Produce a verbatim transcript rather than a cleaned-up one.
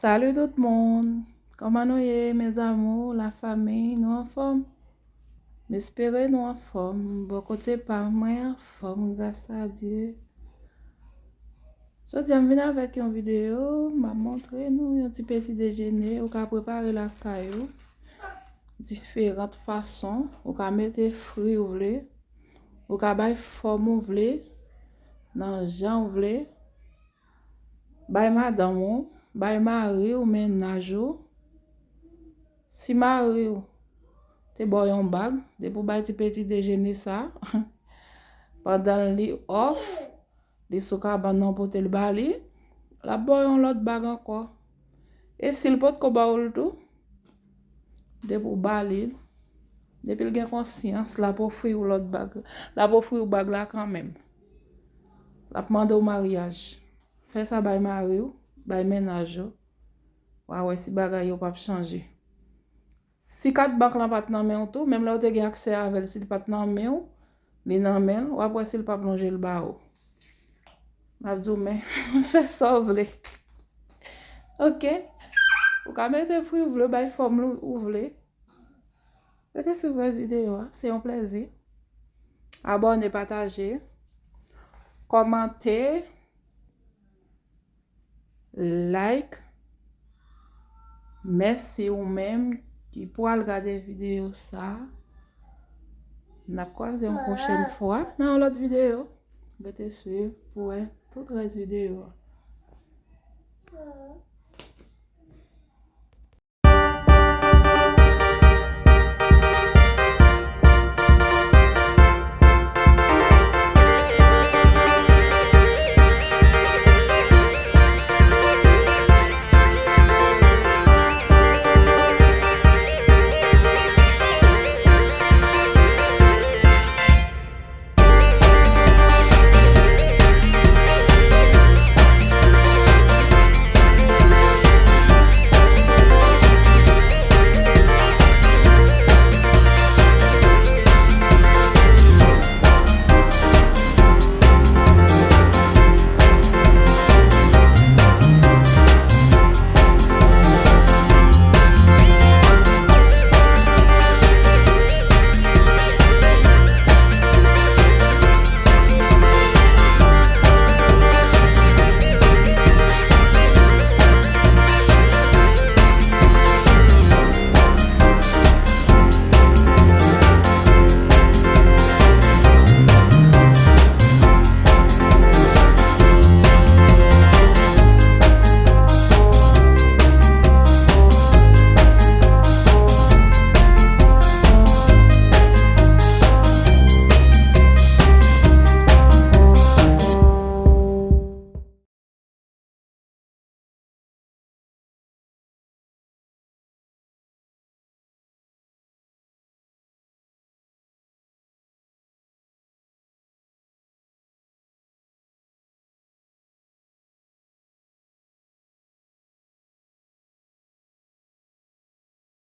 Salut tout moun! Kòman nou ye, mes amours, la famille? Nou anfòm? M espere nou anfòm. Bò kote pa m, mwen anfòm, gras a Dye. Jodi a, m vin avèk yon videyo, m ap montre nou yon ti peti dejene ou ka prepare lakay ou, diferan fason. Ou ka mete fri ou vle, ou ka bay fòm ou vle, nan jan ou vle. Bay madanm ou, bay mari ou, mennaj ou. Si mari ou te ba w yon bag, depi w bay ti peti dejene sa, pandan li off, li sou kabann nan, pote l ba li, l ap ba w yon lòt bag ankò. E si l potko ba w l tou, depi w ba li l, depi l gen konsyans, l ap ofri w lòt bag. L ap ofri w bag la kanmenm. L ap mande w maryaj. Fè sa bay mari w, bay mennaj ou. W a wè si bagay yo p ap chanje. Si kat bank lan pa t nan men w tou, menm lè w te gen aksè avè l, si l pa t nan men w, li nan men l, w ap wè si l p ap lonje l ba ou. M ap di w, men, fè sa w vle. Oke? Ou ka mete fri ou vle, bay fòm ou vle. Rete swiv rès videyo a, se yon plèzi. Abòne, pataje, kòmante, like. Mèsi ou menm ki pral gade videyo sa. N ap kwaze yon pwochèn fwa nan yon lòt videyo. Rete swiv pou wè tout rès videyo a.